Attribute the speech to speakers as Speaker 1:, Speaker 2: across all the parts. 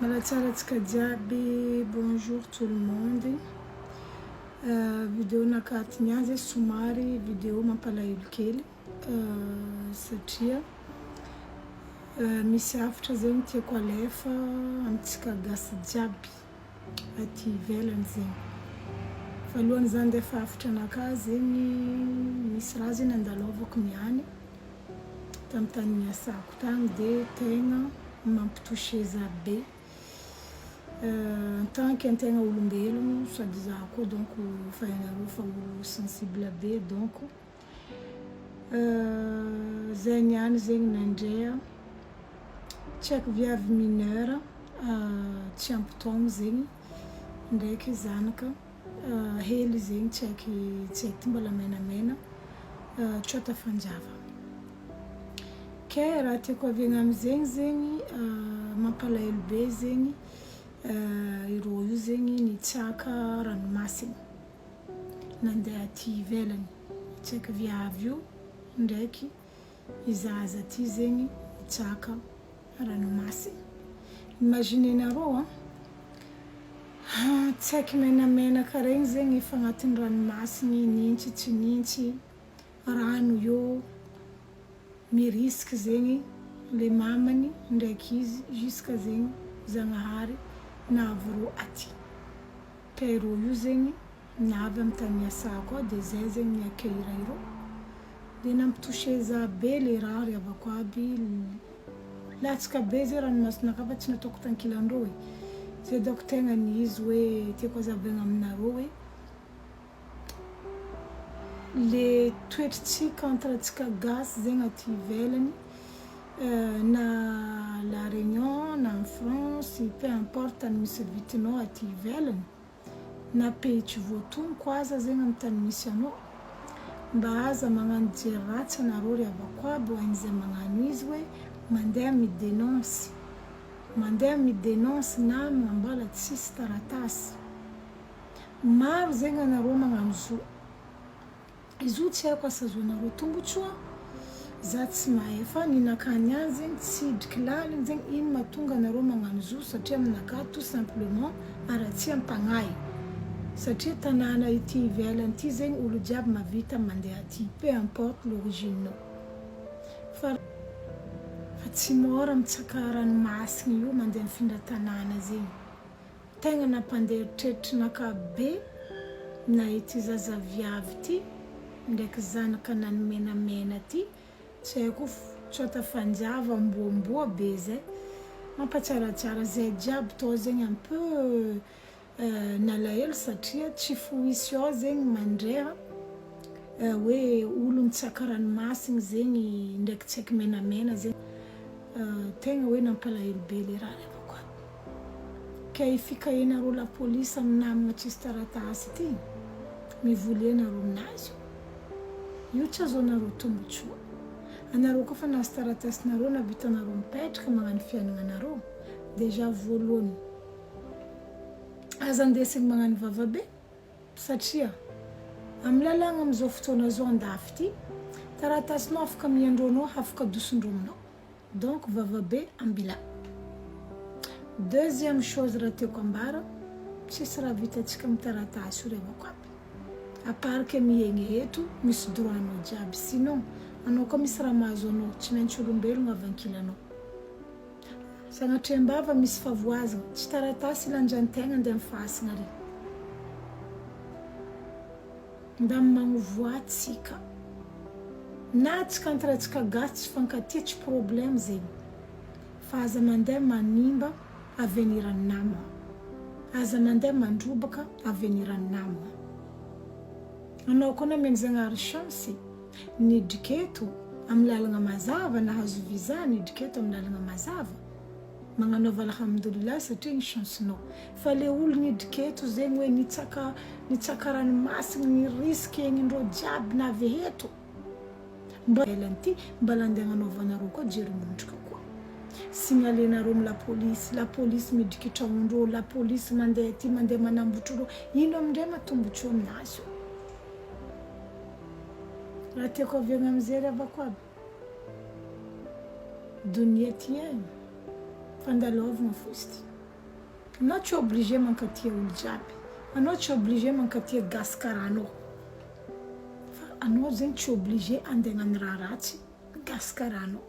Speaker 1: Malatsara antsika jiaby, bonjour tout le monde. Video nakaty niany zay somary video mampalahelo kely satria misy hafatra zegny tiako alefa amintsika gasy jiaby aty ivelany zegny. Voalohany za andefa hafatra anakahy zegny misy raha zegny nandalôvako niany. Tamin'ny tany niasako tany dia tegna mampitoucher za be en tant que antegna olombelogno sady za koa donc efa hainareo fa olo sensible be donc zay niany zegny nandray tsy haiko viavy mineur tsy ampy taogno zegny ndraiky zanaka hely zegny tsy haiky tsy haiky ty mbola menamena Tsota Fanjava. Kay raha tiako aviagna amizegny zegny mampalahelo be zegny irô io zegny nitsaka ranomasigny nandeha aty ivelany tsy haiko viavy io ndraiky i zaza ty zegny nitsaka ranomasigny imaginenareo an tsy haiky menamenaka regny zegny efa agnatin'ny ranomasigny nintsy tsy nintsy rano io mi-risque zegny le mamany ndraiky izy jusqu'à zegny Zagnahary nahavy rô aty kay rô io zegny navy amy tany niasako ao de zay zegny ni-accueillir irô de nampitoucher za be le raha ry havako aby latsaka be zay ranomasonakahy fa tsy nataoko tankilandrô e zay dônko tegna ny izy hoe tiako hazavaigna aminareo hoe Le toetritsika entre antsika gasy zegny aty ivelany na la réunion na en France peu importe tany misy habitinao aty ivelany na pays tsy voatonoko aza zegny amy tany misy anao mba aza magnano jery ratsy anareo ry havako aby ho an'izay magnano izy hoe mandeha mi denonce mandeha mi denonce namagna mbola tsisy taratasy Maro zegny anareo magnano zo. Izy io tsy haiko asa azoanareo tombotsoa, za tsy mahay fa ny nakah niany zegny tsy hidriky laligny zegny ino mahatonga anareo magnano zo satria aminakahy tout simplement haratsiam-pagnahy satria tanàna ity ivelany ity zegny olo jiaby mahavita mandeha aty peu importe l'origine-nao fa fa tsy mora mitsaka ranomasigny io mandeha mifindra tanàna zegny. Tegna nampandeha eritreritrinakahy be na ity zaza viavy ity ndraiky zanaka nany menamena ty tsy haiko tsota fanjava amboamboa be zay mampatsaratsara zay jiaby tô zegny un peu nalahelo satria tsy fohisy ao zegny mandreha hoe olo nitsaka ranomasigny zegny ndraiky tsaiky menamena zegny tegna hoe nampalahelo be le raha revako aby. Kay fikahenareo la police am namagna tsisy taratasy ity mivolia nareo aminazy io io tsy azoanareo tombotsoa anareo koa fa nahazo taratasinareo navitanareo mipetraka magnano fiainagnanareo dejà voalohany aza andesigny magnano vava be satria am lalagna amizao fotoagna zao andafy ty taratasinao afaka amiandreo anao afaka adosondreo aminao Donc vava be ambila. Deuxième chose raha tiako ambara, tsisy raha vitantsika amin'ny taratasy io revako aby. À part que miegny eto, misy droit anao jiaby sinon anao koa misy raha mahazo anao, tsy maintsy olombelogno avy ankilanao. Sanatriam-bava misy favoazagna, tsy taratasy ilanjan-tegna andeha amin'ny fasagna ary. Mba magnovoa tsika. Na tsika entre tsika gasy tsy fankatia tsy problème zegny fa aza mandeha manimba avenir ny namagna aza mandeha mandrobaka avenir ny namagna anao koa nameny zagnahary chance nidrika eto amy lalagna mazava nahazo visa nidrika eto amy lalagna mazava Magnanaova alhamdoulilah satria igny chance-nao. Fa le olo nidrika eto zegny hoe nitsaka nitsaka ranomasigny ny risque iaignindreo jiaby navy eto mba ivelany ty mbala andeha agnanaovanareo koa jery mondrika koa. Signaler-nareo amy la police, la police midriky tragnondreo, la police mandeha aty mandeha manambotry reo, ino amindray ma tombotsoa aminazy io? Raha tiako averina amizay ry havako aby. Donia ty e! Fandalaovagna fo izy ty. Anao tsy obligé mankatia olo jiaby, anao tsy obligé mankatia gasy karaha anao, fa anao zegny tsy obligé andeha hagnano raha ratsy gasy karaha anao.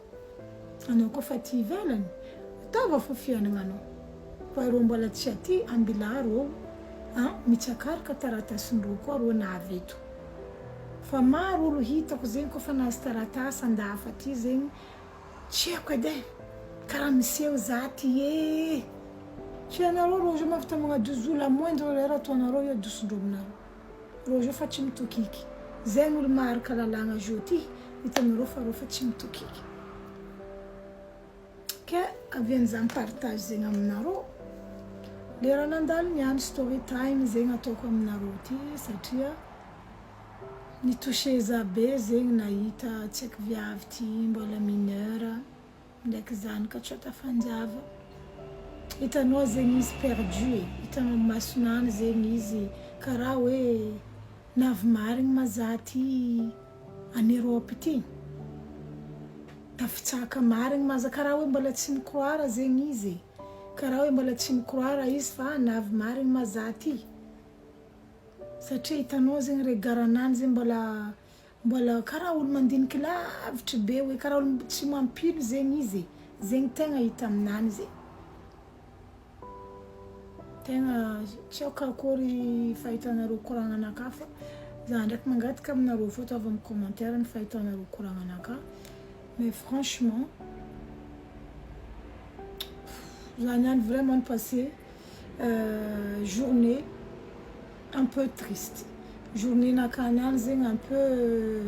Speaker 1: Anao koa fa aty ivelany, ataova fo fiaignananao, fa ireo mbola tsy aty ambilà rô an, mitsakaraka taratasin-drô koa rô navy eto, fa maro olo hitako zegny koa fa nahazo taratasy andafy aty zegny, Tsy haiko edy e! Karaha miseho za ty ee! Tsy anareo rô zao mahavita magnadio zo la moindre erreur ataonareo eo adosondreo aminareo rô zao fa tsy mitokiky zegny olo maharaka lalàgna zao ty hitanareo fa rô fa tsy mitokiky ke aviany za mi-partage zegny aminareo le raha nandalo niany story time zegny ataoko aminareo ty satria Ni touché za be zegny nahita tsy haiko viavy ty mbola mineur ndraiky zanaka tsy tafanjava hitanao zegny izy perdu e hitanao amy masonany zegny izy karaha hoe navy marigny ma za ty en Europe ty tafitsaka marigny ma za karaha hoe mbola tsy mi-croire zegny izy e karaha hoe mbola tsy mi-croire izy fa navy marigny ma za ty. Satria hitanao zegny regard-nany zegny mbola mbola karaha olo mandiniky lavitry be hoe karaha olo tsy mampino zegny izy e, zegny tegna hita aminany zegny. Tegna tsy haiko karakôry fahitanareo koragnanakahy fa za ndraiky mangataka aminareo fô ataovy amy commentaire ny fahitanareo koragnanakahy mais franchement za niany vraiment ni-passer journée un peu triste, journée nakany any zegny un peu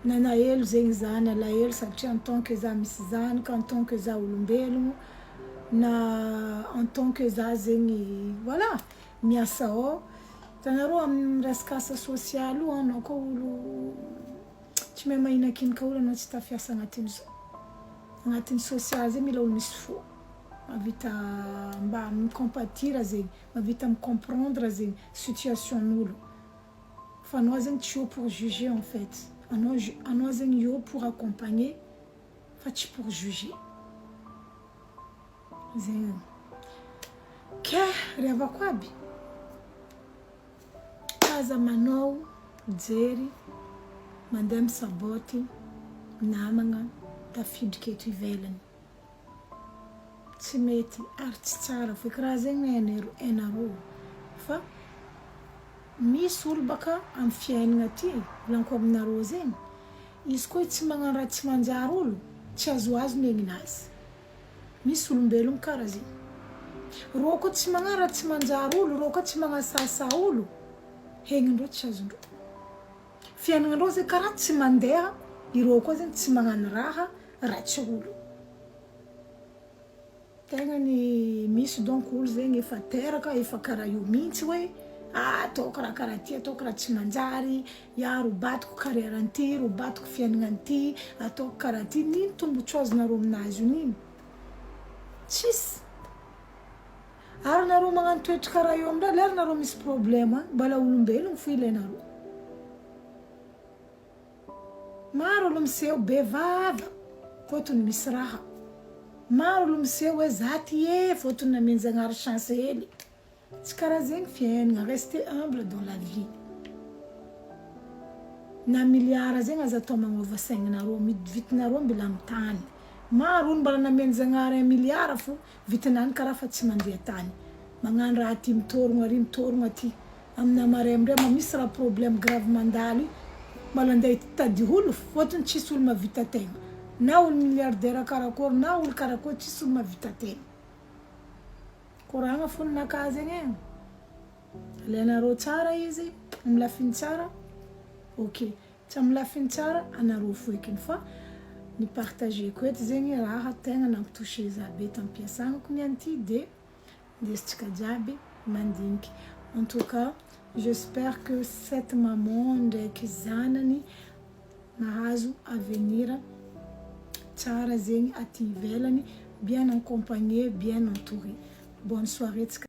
Speaker 1: nanahelo zegny za, nalahelo satria en tant que za misy zanaka, en tant que za olombelogno, na en tant que za zegny voilà miasa ao, hitanareo amy resaka asa sosialy io anao koa olo tsy mahay mahinakinika olo anao tsy tafiasa agnatin'ny agnatin'ny sosialy zegny mila olo misy fo, mahavita mba mi-compatir zegny, mahavita mi-comprendre zegny situation-n'olo, fa anao zegny tsy eo pour juger en fait, anao anao zegny eo pour accompagner fa tsy pour juger, zegny. Ke ry havako aby, aza manao jery mandeha misaboty namagna tafidriky eto ivelany, tsy mety ary tsy tsara feky raha zegny hainareo fa misy olo baka amy fiaignana ty volaniko aminareo zegny, izy koa tsy magnano raha tsy manjary olo tsy azoazo ny aigninazy, misy olombelogno karaha zegny, rô koa tsy magnano raha tsy manjary olo, rô koa tsy magnasasa olo, hegnindreo tsy azondreo, fiaignanandreo zegny karaha tsy mandeha, ireo koa zegny tsy magnano raha ratsy olo. Tegna ny misy donc olo zegny efa teraka efa karaha io mihitsy hoe ataoko raha karaha ty, ataoko raha tsy manjary, ia robatiko carrière-nty, robatiko fiaignanan'ty, ataoko karaha ty, n'ino tombotsoa azonareo aminazy io, n'ino? Tsisy. Ary nareo magnano toetry karaha io amindray lera nareo misy problème agny mbola olombelogno fo ilainareo. Maro olo miseho be vava fôtony misy raha. Maro olo miseho hoe za ty e fôtony namenjagnary chance hely. Tsy karaha zegny fiaignana, restez humble dans la vie. Na milliard zegny aza atao magnova saigninareo, vitinareo mbila amy tany. Maro olo mbola namenjagnary un milliard fo vitinany karaha fa tsy mandeha tany. Magnano raha aty mitorogno ary mitorogno aty. Amina maray amindray ma misy raha problème grave mandalo io mbola andeha hitady olo fôtony tsisy olo mahavita tegna na olo milliardaire karakôry na olo karakôry tsisy olo mahavita tegna. Koragna fo ninakahy zegny e. Alainareo tsara izy amy lafiny tsara ok, tsy amy lafiny tsara anareo fo ekiny fa ny partageko eto zegny raha tegna nampitouché za be tampiasagnako niany ty de ndesitsika jiaby mandiniky. En tout cas j'espère que cette maman ndraiky zanany mahazo avenir tsara zegny aty ivelany, bien accompagné, bien entouré. Bonne soirée tsika.